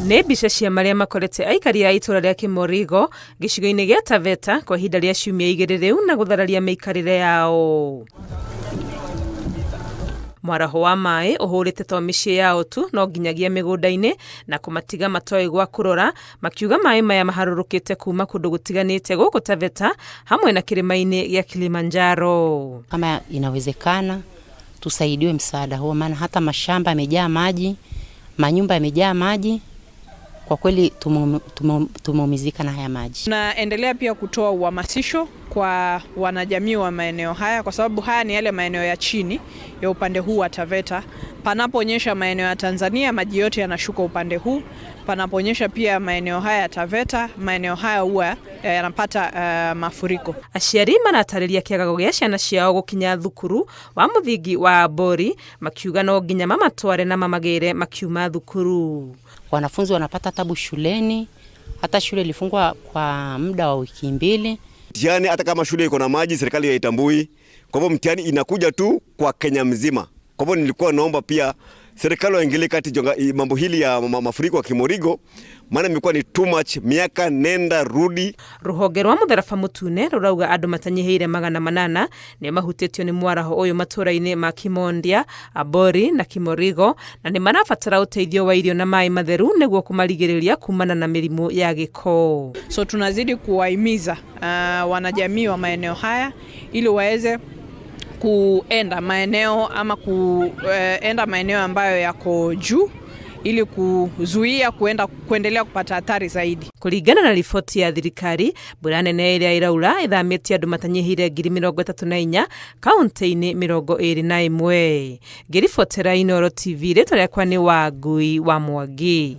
Nĩ mbica cia marĩa makorete aikari a itũra rĩa Kĩmorigo gĩcigo-inĩ gĩa Taveta kwa ihinda rĩa ciumia 2 rĩu na gũthararia mĩikarĩre yao. Mwaraho wa maĩ ũhũrĩte to mĩciĩ yao tu no nginyagia mĩgũnda-inĩ na kũmatiga matoĩ gwa kũrora, makiuga maĩ maya maharũrũkĩte kuma kũndũ gũtiganĩte gũkũ Taveta hamwe na kĩrĩma-inĩ gĩa Kilimanjaro. Kama inawezekana tusaidiwe msaada huo, maana hata mashamba yamejaa maji, manyumba yamejaa maji. Kwa kweli tumeumizika na haya maji. Tunaendelea pia kutoa uhamasisho kwa wanajamii wa maeneo haya, kwa sababu haya ni yale maeneo ya chini ya upande huu wa Taveta. Panaponyesha maeneo ya Tanzania, maji yote yanashuka upande huu. Panaponyesha pia maeneo haya ya Taveta, maeneo haya huwa yanapata mafuriko. Aciari maratarĩria kĩagago gĩa ciana ciao gũkinya thukuru wa mũthingi wa Abori, makiuga no nginya mamatware na mamagĩre makiuma thukuru. Wanafunzi wanapata tabu shuleni, hata shule ilifungwa kwa muda wa wiki 2. Mtihani hata kama shule iko na maji, serikali haitambui. Kwa hivyo mtihani inakuja tu kwa Kenya mzima. Kwa hivyo nilikuwa naomba pia serikali waingilie kati mambo hili ya mafuriko ya Kimorigo, maana imekuwa ni too much, miaka nenda rudi. Ruhonge rwa Mũtharaba Mũtune rũrauga andũ matanyihĩire 800 nĩ mahutĩtio nĩ mwaraho ũyũ matũra-inĩ ma Kimondia, Abori na Kimorigo, na nĩ marabatara ũteithio wa irio na maĩ matheru nĩguo kũmarigĩrĩria kumana na mĩrimũ ya gĩko. So tunazidi kuwahimiza wanajamii wa maeneo haya ili waweze kuenda maeneo ama kuenda maeneo ambayo yako juu ili kuzuia kuendelea kupata athari zaidi. Kũringana na riboti ya thirikari, mbura nene ĩrĩa ĩraura ĩthamĩtie andũ matanyihĩire 34,000 kaunti-inĩ 21. Ngĩribotera Inooro TV, rĩtwa rĩakwa nĩ Wangui wa Mwangi.